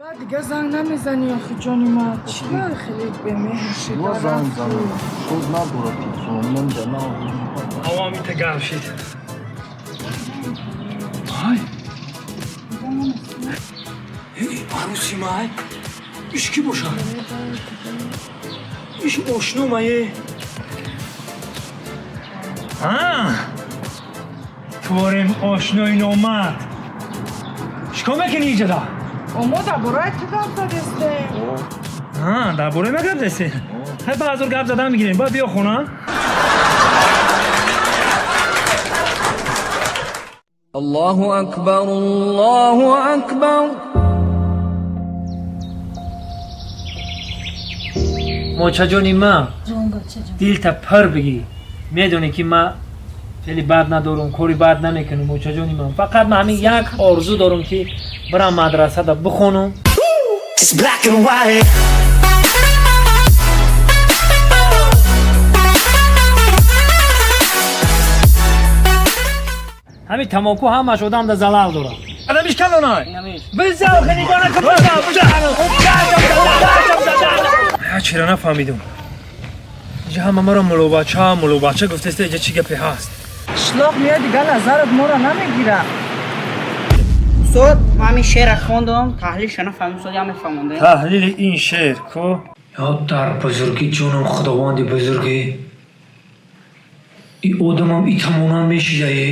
Баъд дига занг намезанӣ, охи, ҷони ман. Чӣ ба хеле бемеҳр шида? Ма занг занам. Шуд надорад телефон, намда на. Ҳаво мита гарм шид. Ай! Эй, арӯси май? Иш кӣ бошад? Иш ошно мае? А? Творим ошнои номард. Чикор мекунӣ иҷода? Омо дар бораи ту гап задестем. А, дар бораи ма гап задесте? Ҳай, баъзор гап задан мегирем. Баъд биё хона. Аллоҳу акбар, Аллоҳу акбар. Мочаҷони ман, дилта пир бигӣ. Медонӣ, ки ман хеле бад надорам, кори бад намекунам, мочаҷони ман. Фақат ман ҳамин як орзу дорам, ки бирам мадрасада бихонам. It's black and white. Ҳамин тамоку ҳамаш одам да залал дорад. Адамиш калонай. Бизав, нигоҳ накун, бизав, бизав. Чира нафаҳмидум. Иҷа ҳама маро мулобача, мулобача гуфтеста, иҷа чӣ гапе ҳаст? Қишлоқ меояд, дига назарат моро намегира. Устод, ман ҳамин шеъра хондам, таҳлилша нафаҳмидам, устод, я мефаҳмонда. Таҳлили ин шеър ко? Ё дар бузургӣ, ҷонам, худованди бузургӣ, и одамам и тамонан мешидае.